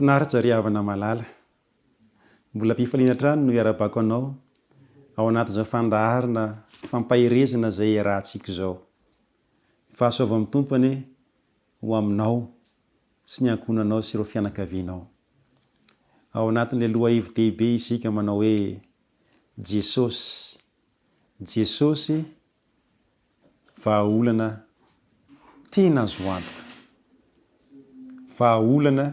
Finaritra ry havana malala. Mbola am-pifaliana hatrany no iarahabako anao ao anatin'izao fandaharana fampaherezana izay iarahantsika izao. Ny fahasoavan'ny Tompo anie ho aminao sy ny ankohonanao sy ireo fianakavianao. Ao anatin'ilay lohahevi-dehibe isika manao hoe Jesosy, Jesosy vahaolana tena azo antoka. Vahaolana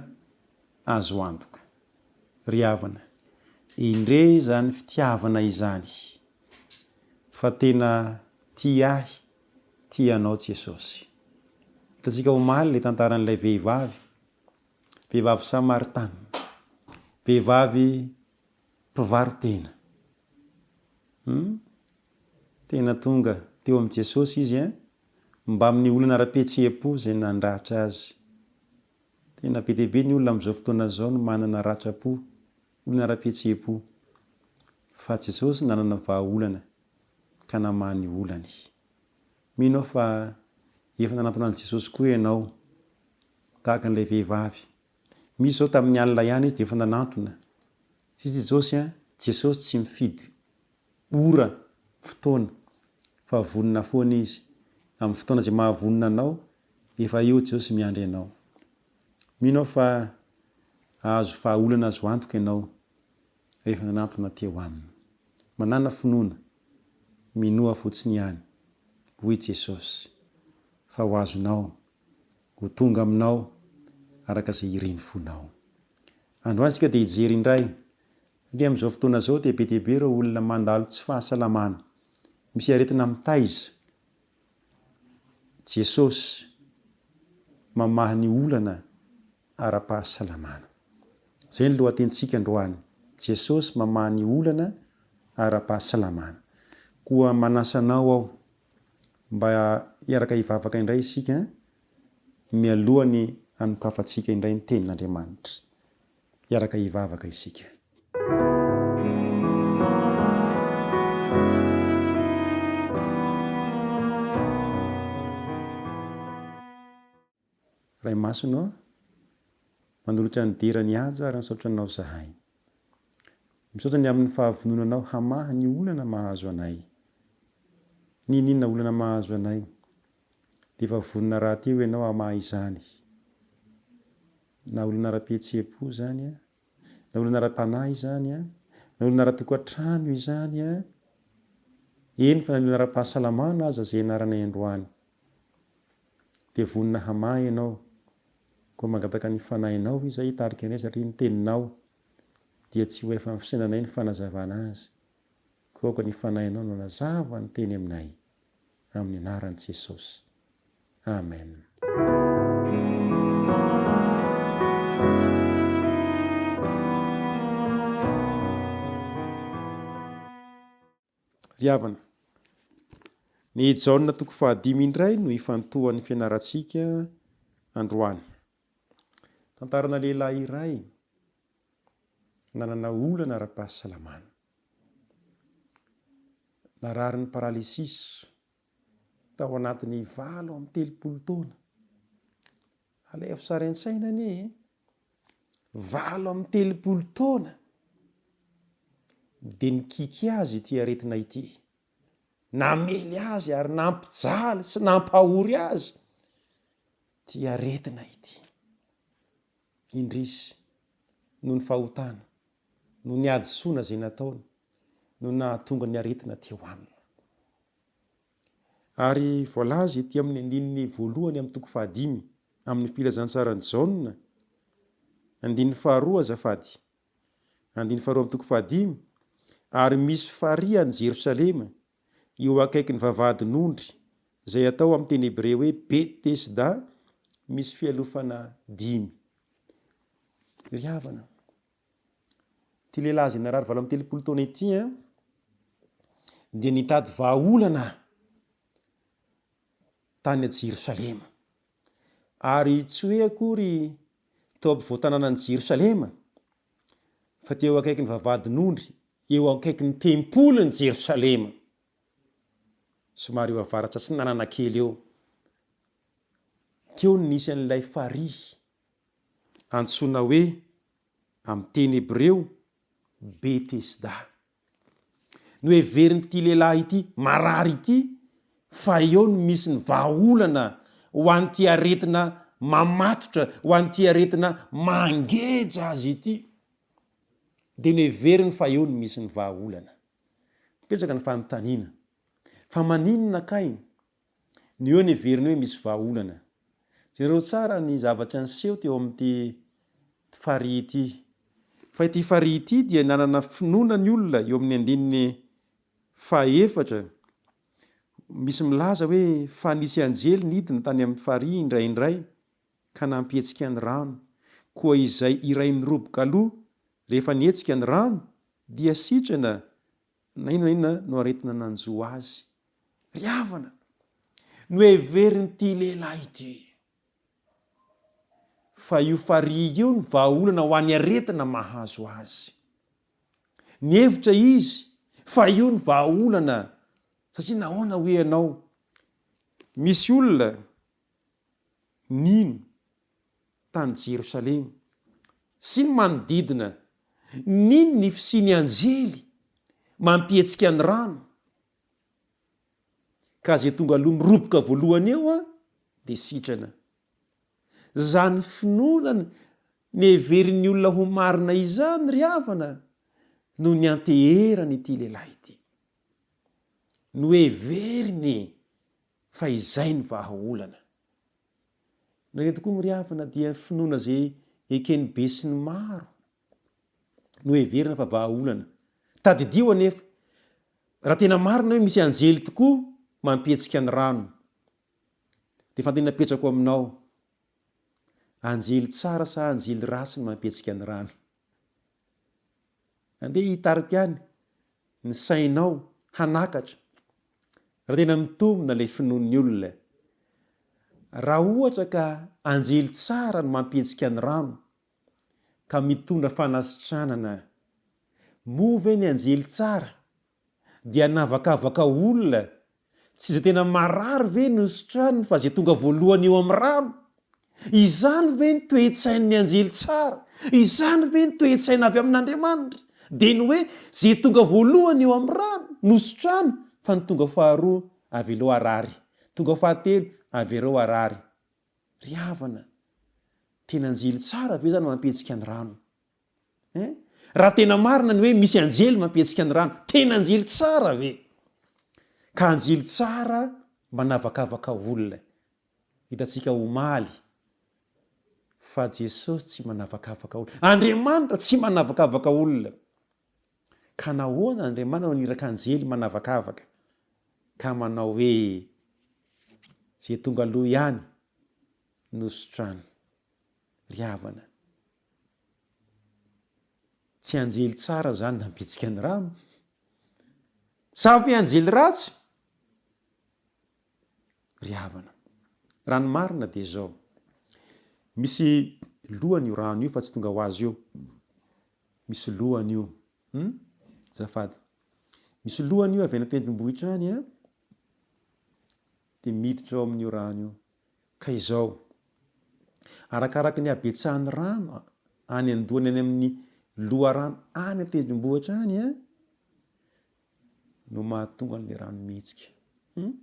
azo antoka. Ry havana, endre izany fitiavana izany fa tena tia ahy, tia anao Jesosy. Hitantsika omaly ilay tantaran'ilay vehivavy, vehivavy samaritana, vehivavy mpivaro-tena. Hum? Tena tonga teo amin'i Jesosy izy an, mbamin'ny olana ara-pihetseham-po izay nandratra azy. Tena be dia be ny olona amin'izao fotoana izao no manana ratram-po, olana ara-pihetseham-po. Fa Jesosy nanana vahaolana ka namaha ny olany. Mino aho fa efa nanantona an'i Jesosy koa ianao, tahaka an'ilay vehivavy. Misy izao tamin'ny alina ihany izy dia efa nanantona. Satria Jesosy an, Jesosy tsy mifidy ora, fotoana, fa vonona foana Izy. Amin'ny fotoana izay mahavonona anao, efa eo Jesosy miandry anao. Mino aho fa hahazo vahaolana azo antoka ianao rehefa nanantona teo Aminy. Manàna finoana, minoa fotsiny ihany, hoy Jesosy, fa ho azonao, ho tonga aminao araka izay irin'ny fonao. Androany isika dia hijery indray Satria amin'izao fotoana izao dia be dia be ireo olona mandalo tsy fahasalamana, misy aretina mitaiza. Jesosy mamaha ny olana ara-pahasalamana. Izay ny lohatenintsika androany, Jesosy mamaha ny olana ara-pahasalamana. Koa manasa anao aho mba hiaraka hivavaka indray isika mialoha ny hanokafantsika indray ny tenin'Andriamanitra. Hiaraka hivavaka isika. Ray Masina ô, manolotra ny dera ny haja ary misaotra Anao izahay. Misaotra ny amin'ny fahavononanao hamaha ny olana mahazo anay. N'inon'inona olana mahazo anay, dia efa vonona rahateo Ianao hamaha izany. Na olana ara-pihetseham-po izany an, na olana ara-panahy izany an, na olana ara-tokantrano izany an, eny fa na olana ara-pahasalamana aza izay ianaranay androany, dia vonona hamaha ianao. Koa mangataka ny Fanahinao izahay hitarika anay satria ny Teninao dia tsy ho efa amin'ny fisainanay ny fanazavana azy. Koa aoka ny Fanahinao no hanazava ny Teny aminay. Amin'ny anaran'i Jesosy. Amen. Ry havana, ny Jaona toko fahadimy indray no ifantohan'ny fianarantsika androany. Tantarana lehilahy iray nanana olana ara-pahasalamana. Nararin'ny paralysis tao anatin'ny 38 taona. Alaivo sary an-tsaina anie e! 38 taona dia nikiky azy ity aretina ity. Namely azy ary nampijaly sy nampahory azy ity aretina ity. Indrisy, noho ny fahotana, noho ny hadisoana izay nataony no nahatonga ny aretina teo aminy. Ary voalaza ety amin'ny andininy voalohany amin'ny toko fahadimy amin'ny filazantsaran'i Jaona, andininy faharoa azafady, andininy faharoa amin'ny toko fahadimy, ary misy farihy any Jerosalema, eo akaikin'ny vavahadin'ondry, izay atao amin'ny teny hebreo hoe Betesda, misy fialofana dimy. Ry havana, Ity lehilahy izay narary 38 taona ity dia nitady vahaolana tany Jerosalema. Ary tsy hoe akory teo ampovoan-tanànan'i Jerosalema, fa teo akaikin'ny vavahadin'ondry, eo akaikin'ny tempolin'i Jerosalema. Somary eo avaratra atsinanana kely eo. Teo no nisy an'ilay farihy antsoina hoe. Amin'ny teny hebreo, Betesda. Noheverin'ity lehilahy ity, marary ity, fa eo no misy ny vahaolana ho an'ity aretina mamatotra, ho an'ity aretina mangeja azy ity. Dia noheveriny fa eo no misy ny vahaolana. Mipetraka ny fanontaniana, fa maninona kay no eo no heveriny hoe misy vahaolana? Jereo tsara ny zavatra niseho teo amin'ity farihy ity. Fa ity farihy ity dia nanana finoana ny olona eo amin'ny andininy fahaefatra. Misy milaza hoe fa nisy anjely nidina tany amin'ny farihy indraindray ka nampihetsika ny rano. Koa izay iray niroboka aloha rehefa nihetsika ny rano dia sitrana na inona na inona no aretina nanjo azy. Ry havana, noheverin'ity lehilahy ity fa io farihy io no vahaolana ho an'ny aretina mahazo azy. Nihevitra izy fa io no vahaolana satria nahoana hoy ianao? Misy olona nino tany Jerosalema sy ny manodidina nino ny fisian'ny anjely mampihetsika ny rano ka izay tonga aloha miroboka voalohany eo dia sitrana. Izany finoana neverin'ny olona ho marina izany ry havana no nianteheran'ity lehilahy ity. Noheveriny fa izay no vahaolana. Ny ireto koa moa ry havana dia finoana izay eken'ny besinimaro no heverina fa vahaolana. Tadidio anefa, raha tena marina hoe misy anjely tokoa mampihetsika ny rano, dia fanontaniana apetrako aminao, anjely tsara sa anjely ratsy no mampihetsika ny rano? Andeha hitarika ihany ny sainao hanakatra raha tena mitombina ilay finoan'ny olona. Raha ohatra ka anjely tsara no mampihetsika ny rano ka mitondra fanasitranana, moa ve ny anjely tsara dia hanavakavaka olona Tsy izay tena marary ve no sitraniny fa izay tonga voalohany eo amin'ny rano? Izany ve ny toe-tsain'ny anjely tsara? Izany ve ny toe-tsaina avy amin'Andriamanitra? Dia ny hoe izay tonga voalohany eo amin'ny rano no sitrano fa ny tonga faharoa avelao harary, tonga fahatelo avereo harary. Ry havana, tena anjely tsara ve izany mampihetsika ny rano? Hein? Raha tena marina ny hoe misy anjely mampihetsika ny rano, tena anjely tsara ve? Ka anjely tsara manavakavaka olona. Hitantsika omaly fa Jesosy tsy manavakavaka olona. Andriamanitra tsy manavakavaka olona. Ka nahoana Andriamanitra no haniraka anjely manavakavaka ka manao hoe izay tonga aloha ihany no sitrano? Ry havana. Tsy anjely tsara zany nampihetsika ny rano? Sa ve anjely ratsy? Ry havana, raha ny marina dia izao, misy lohany io rano io fa tsy tonga ho azy io. Misy lohany io. Hum? Azafady. Misy lohany io avy any an-tendrombohitra any an, dia miditra ao amin'io rano io. Ka izao, arakaraka ny habetsahan'ny rano any an-dohany any amin'ny loharano any an-tendrombohitra any no mahatonga an'ilay rano mihetsika. Hum?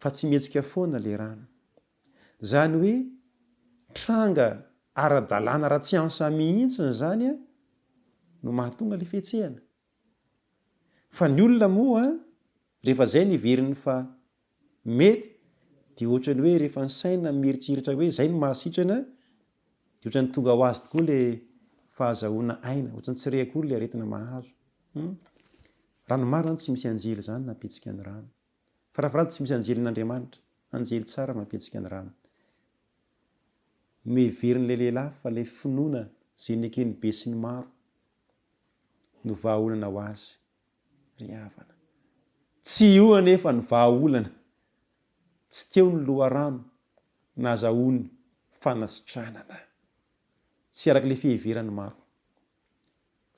Fa tsy mihetsika foana ilay rano. Izany hoe tranga ara-dalàna ara-tsiansa mihitsy izany no mahatonga ilay fihetsehana. Fa ny olona moa rehefa izay no heveriny fa mety dia ohatran'ny hoe rehefa ny saina mieritreritra hoe izay no mahasitrana dia ohatran'ny tonga ho azy tokoa ilay fahazahoana aina, ohatran'ny tsy re akory ilay aretina mahazo. Hum. Raha ny marina tsy misy anjely izany nampihetsika ny rano. Farafaharatsiny tsy misy anjelin'Andriamanitra, anjely tsara mampihetsika ny rano. Noheverin'ilay lehilahy fa ilay finoana izay neken'ny besinimaro no vahaolana ho azy ry havana. Tsy io anefa ny vahaolana. Tsy teo ny loharano nazahoany fanasitranana. Tsy araka ilay fiheveran'ny maro.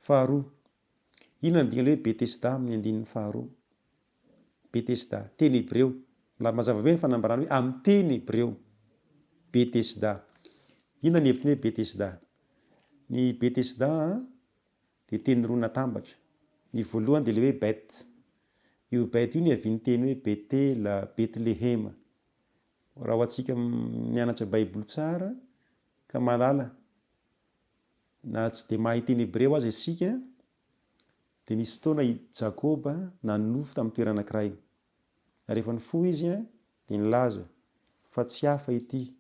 Faharoa, inona no dikan'ilay hoe Betesda amin'ny andininy faharoa? Betesda, teny hebreo. Mazava be ny fanambarana hoe amin'ny teny hebreo. Betesda. Inona ny hevitry ny hoe Betesda? Ny Betesda dia teny roa natambatra. Ny voalohany dia ilay hoe Bet. Io Bet io niavian'ny teny hoe Betela, Betlehema. Raha ho antsika mianatra Baiboly tsara ka mahalala na tsy dia mahay teny hebreo aza isika, dia nisy fotoana i Jakoba nanonofy tamin'ny toerana anankiray. Ary rehefa nifoha izy dia nilaza fa tsy hafa ity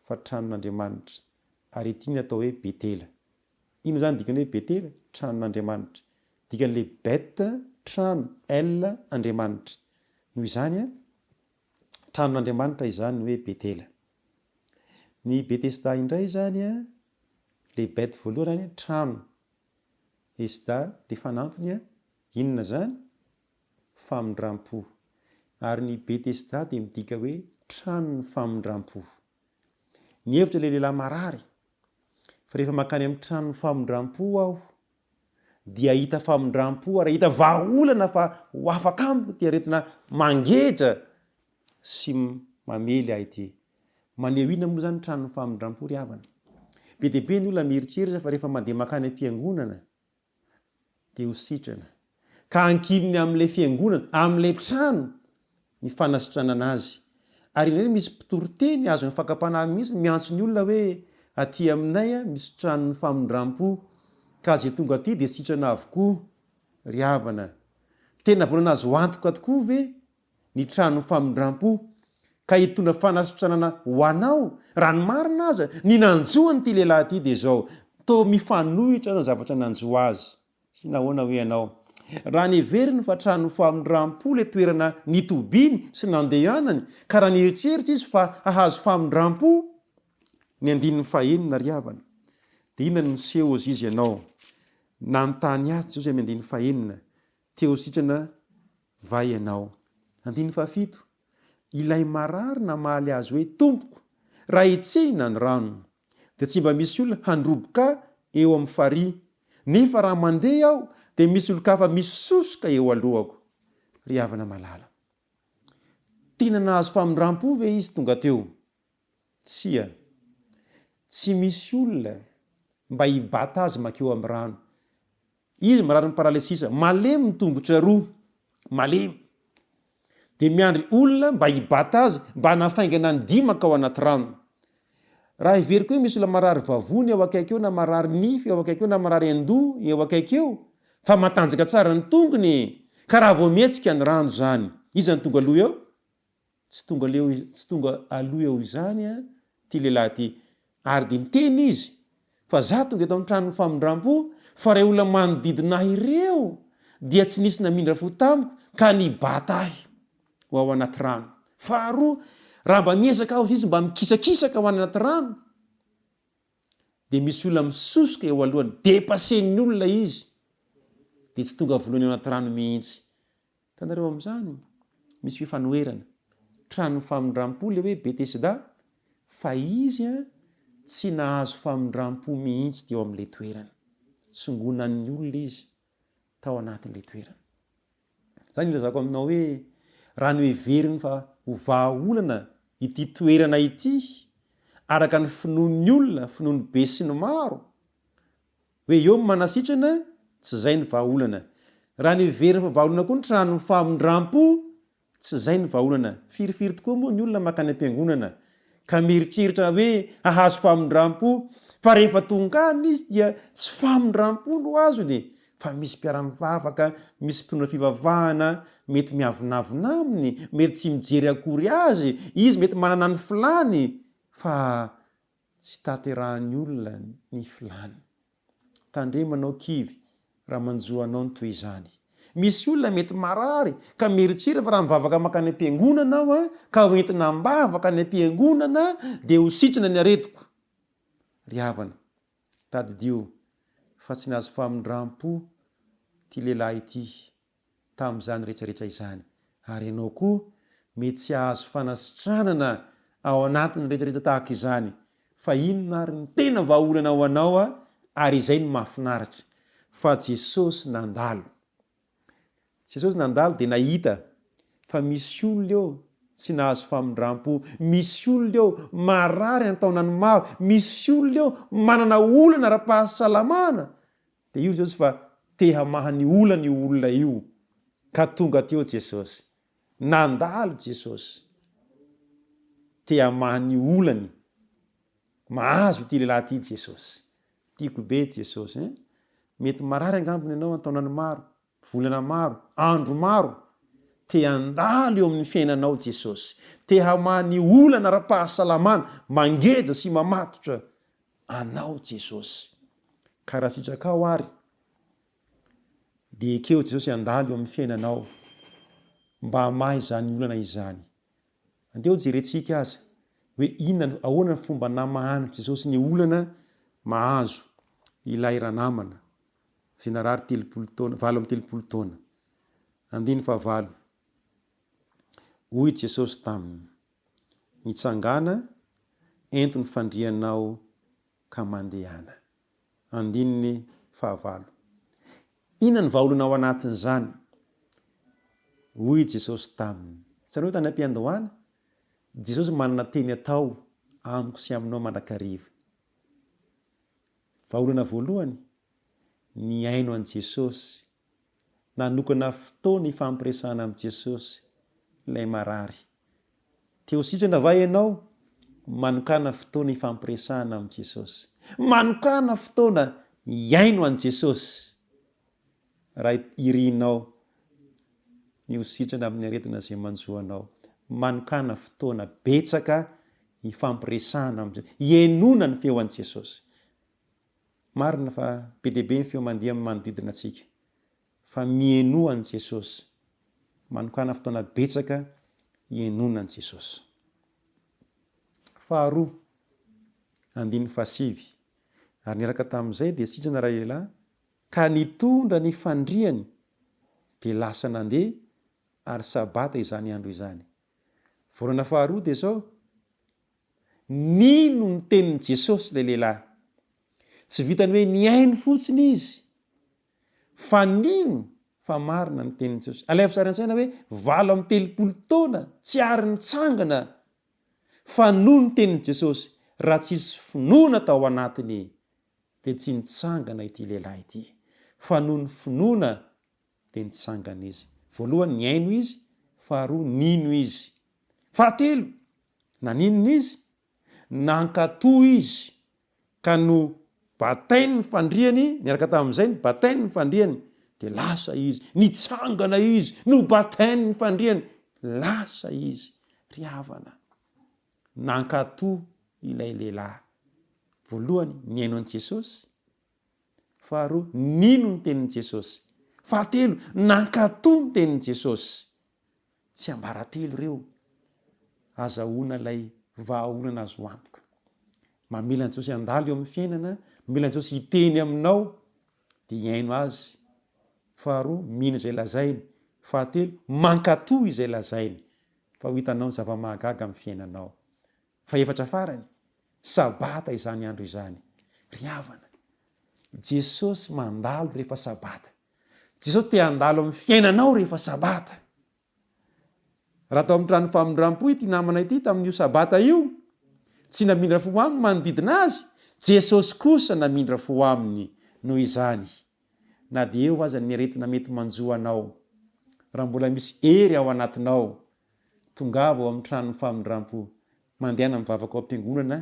fa tranon'Andriamanitra, ary ity ny atao hoe Betela. Inona izany dikany hoe Betela? Tranon'Andriamanitra. Dikan'ilay Bet, trano, El, Andriamanitra. Noho izany, tranon'Andriamanitra izany ny hoe Betela. Ny Betesda indray izany, ilay Bet voalohany izany trano, Esda ilay fanampiny, inona izany? Famindram-po. Ary ny Betesda dia midika hoe tranon'ny famindram-po. Nihevitra ilay lehilahy marary fa rehefa mankany amin'ny tranon'ny famindram-po aho dia hahita famindram-po ary hahita vahaolana fa ho afaka amiko ity aretina mangeja sy mamely ahy ity. Maneho inona moa izany ny tranon'ny famindram-po ry havana? Be dia be ny olona mieritreritra fa rehefa mandeha mankany am-piangonana dia ho sitrana. Ka ankininy amin'ilay fiangonana, amin'ilay trano ny fanasitranana azy. Ary indraindray misy mpitoriteny azon'ny fakam-panahy mihitsy miantso ny olona hoe aty aminay misy tranon'ny famindram-po ka izay tonga aty dia sitrana avokoa. Ry havana, tena vonona azo antoka tokoa ve ny tranon'ny famindram-po ka hitondra fanasitranana ho anao? Raha ny marina aza, ny nanjo an'ity lehilahy ity dia izao, toa mifanohitra aza ny zavatra nanjo azy. Nahoana hoy ianao? Raha neveriny fa tranon'ny famindram-po ilay toerana nitobiany sy nandehanany, ka raha nieritreritra izy fa hahazo famindram-po, ny andininy fahenina ry havana, dia inona no niseho hozy izy ianao? Nanontany azy Jesosy amin'ny andininy fahenina, te ho sitrana va ianao? Andininy fahafito, Ilay marary namaly azy hoe, Tompoko, raha hetsehina ny rano, dia tsy mba misy olona handroboka ahy eo amin'ny farihy, nefa raha mandeha aho, dia misy olon-kafa misosoka eo alohako. Ry havana malala, tena nahazo famindram-po ve izy tonga teo? Tsia. Tsy misy olona mba hibata azy mankeo amin'ny rano. Izy marary ny paralysisa, malemy ny tongotra roa, malemy. Dia miandry olona mba hibata azy, mba hanafaingana ny dia mankao anaty rano. Raha heveriko hoe misy olona marary vavony eo akaiky eo na marary nify eo akaiky eo na marary an-doha eo akaiky eo, fa matanjaka tsara ny tongony e! Ka raha vao mihetsika ny rano izany, iza no tonga aloha eo? Tsy tonga leo tsy tonga aloha eo izany an ity lehilahy ity. Ary dia niteny izy fa za tonga eto amin'ny tranon'ny famindrampo fa ireo olona manodidina ahy ireo dia tsy nisy namindra fo tamiko ka nibata ahy ho ao anaty rano. Faharoa, raha mba miezaka aho izy mba mikisakisaka ho any anaty rano dia misy olona misosoka eo alohany, depassen'ny olona izy dia tsy tonga voalohany ao anaty rano mihitsy. Hitanareo amin'izany, misy fifanoherana. Tranon'ny famindram-po ilay hoe Betesda, fa izy tsy nahazo famindram-po mihitsy teo amin'ilay toerana. Songonan'ny olona izy tao anatin'ilay toerana. Izany ilazako aminao hoe, raha noheveriny fa ho vahaolana ity toerana ity, araka ny finoan'ny olona, finoan'ny besinimaro, Hoe eo ny manasitrana, tsy izay ny vahaolana. Raha ny heverina fa vahaolana koa ny tranon'ny famindrampo, tsy izay ny vahaolana. Firifiry tokoa moa ny olona mankany am-piangonana ka mieritreritra hoe hahazo famindrampo, fa rehefa tonga any izy dia tsy famindrampo no azony fa misy mpiara-mivavaka, misy mpitondra fivavahana mety miavonavona aminy, mety tsy mijery akory azy, izy mety manana ny filàny fa Tsy tanterahan'ny olona ny filàny. Tandremo anao kivy raha manjo anao ny toy izany. Misy olona mety marary ka mieritreritra fa raha mivavaka mankany am-piangonana aho ka ho entina am-bavaka any am-piangonana dia ho sitrana ny aretiko. Ry havana, tadidio fa tsy nahazo famindram-po ity lehilahy ity tamin'izany rehetra rehetra izany. Ary ianao koa mety tsy hahazo fanasitranana ao anatin'ny rehetra rehetra tahaka izany. Fa inona ary ny tena vahaolana ho anao ary izay no mahafinaritra fa Jesosy nandalo. Jesosy nandalo dia nahita fa misy olona eo. tsy nahazo famindram-po. Misy olona eo marary an-taonany maro, misy olona eo manana olana ara-pahasalamana. Dia io Jesosy fa te hamaha ny olana io olona io. Ka tonga teo Jesosy. Nandalo Jesosy. Te hamaha ny olany. Mahazo ity lehilahy ity Jesosy. Tiako be Jesosy hein. Mety marary angambony ianao an-taonany maro, volana maro, andro maro. Te handalo eo amin'ny fiainanao Jesosy. Te hamaha ny olana ara-pahasalamana mangeja sy mamatotra anao Jesosy. Ka raha sitrakao ary dia ekeo Jesosy handalo eo amin'ny fiainanao mba hamaha izany olana izany. Andeha ho jerentsika aza hoe inona no, ahoana ny fomba namahan'i Jesosy ny olana mahazo ilay ranamana izay narary 30 taona, 38 taona. Andininy fahavalo. Hoy Jesosy taminy, Mitsangàna, ento ny fandrianao ka mandehana. Andininy fahavalo. Inona ny vahaolana ao anatin'izany? Hoy Jesosy taminy. Hitanareo tany am-piandohana, Jesosy manana teny atao amiko sy aminao mandrakariva. Vahaolana voalohany, nihaino an'i Jesosy. Nanokana fotoana hifampiresahana amin'i Jesosy ilay marary. Te ho sitrana va ianao? Manokàna fotoana hifampiresahana amin'i Jesosy. Manokàna fotoana hihaino an'i Jesosy raha irinao ny ho sitrana amin'ny aretina izay manjo anao. Manokàna fotoana betsaka hifampiresahana amin'i Jesosy, hihainoana ny feo an'i Jesosy. Marina fa be dia be ny feo mandeha amin'ny manodidina antsika. Fa mihainoa an'i Jesosy. Manokàna fotoana betsaka hihainoana an'i Jesosy. Faharoa, andininy fahasivy, Ary niaraka tamin'izay dia sitrana ralehilahy, ka nitondra ny fandriany, dia lasa nandeha, ary Sabata izany andro izany. Voalohana faharoa dia izao, Nino ny tenin'i Jesosy ilay lehilahy. Tsy vitan'ny hoe nihaino fotsiny izy, fa nino fa marina ny tenin'i Jesosy. Alaivo sary an-tsaina hoe 38 taona tsy ary nitsangana fa noho ny tenin'i Jesosy, raha tsisy finoana tao anatiny dia tsy nitsangana ity lehilahy ity. Fa noho ny finoana dia nitsangana izy. Voalohany nihaino izy, faharoa nino izy. Fahatelo, naninona izy? Nankatò izy ka no batainy ny fandriany, niaraka tamin'izay ny batainy ny fandriany, dia lasa izy. Nitsangana izy, nobatainy ny fandriany, lasa izy. Ry havana, nankatò ilay lehilahy. Voalohany, nihaino an'i Jesosy. Faharoa, nino ny tenin'i Jesosy. Fahatelo, nankatò ny tenin'i Jesosy. Tsiambaratelo ireo azahoana ilay vahaolana azo antoka. Mamela an'i Jesosy handalo eo amin'ny fiainana, mamela an'i Jesosy hiteny aminao, dia hihaino Azy. Faharoa, mino izay lazainy. Fahatelo, mankatò izay lazainy, fa ho hitanao ny zava-mahagaga amin'ny fiainanao. Fahefatra farany, Sabata izany andro izany. Ry havana, Jesosy mandalo rehefa Sabata. Jesosy te handalo amin'ny fiainanao rehefa Sabata. Raha tao amin'ny trano famindram-po ity namana ity tamin'io Sabata io, tsy namindra fo aminy manodidina azy, Jesosy kosa namindra fo aminy. Noho izany, na dia eo aza ny aretina mety manjo anao, raha mbola misy hery ao anatinao, tongava ao amin'ny tranon'ny famindram-po, mandehana mivavaka ao am-piangonana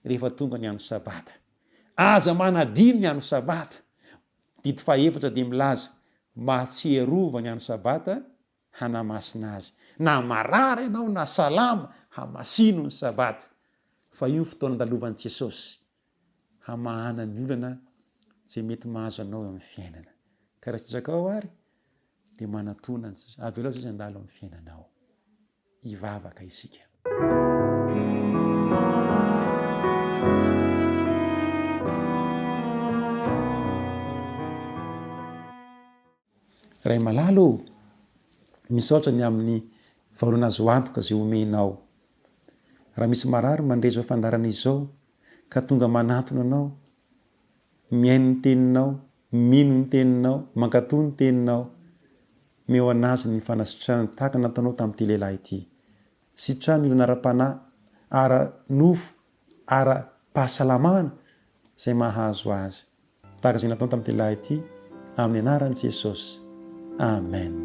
rehefa tonga ny andro Sabata. Aza manadino ny andro Sabata. Didy fahefatra dia milaza, Mahatsiarova ny andro Sabata hanamasina azy. Na marary ianao na salama, hamasino ny Sabata. Fa io fotoana andalovan'i Jesosy hamahana ny olana izay mety mahazo anao eo amin'ny fiainana. Ka raha sitrakao ary dia manatona an'i Jesosy. Avelao Jesosy handalo amin'ny fiainanao. Hivavaka isika. Ray malala ô, misaotra ny amin'ny vahaolana azo antoka izay omenao. Raha misy marary mandre izao fandaharana izao ka tonga manantona anao, mihaino ny teninao, mino ny teninao, mankatò ny teninao, Omeo an'azy ny fanasitranana tahaka ny nataonao tamin'ity lehilahy ity. Sitrano ny olana ara-panahy, ara-nofo, ara-pahasalamana izay mahazo azy. Tahaka izay nataony tamin'ity lahy ity, amin'ny anaran'i Jesosy. Amen.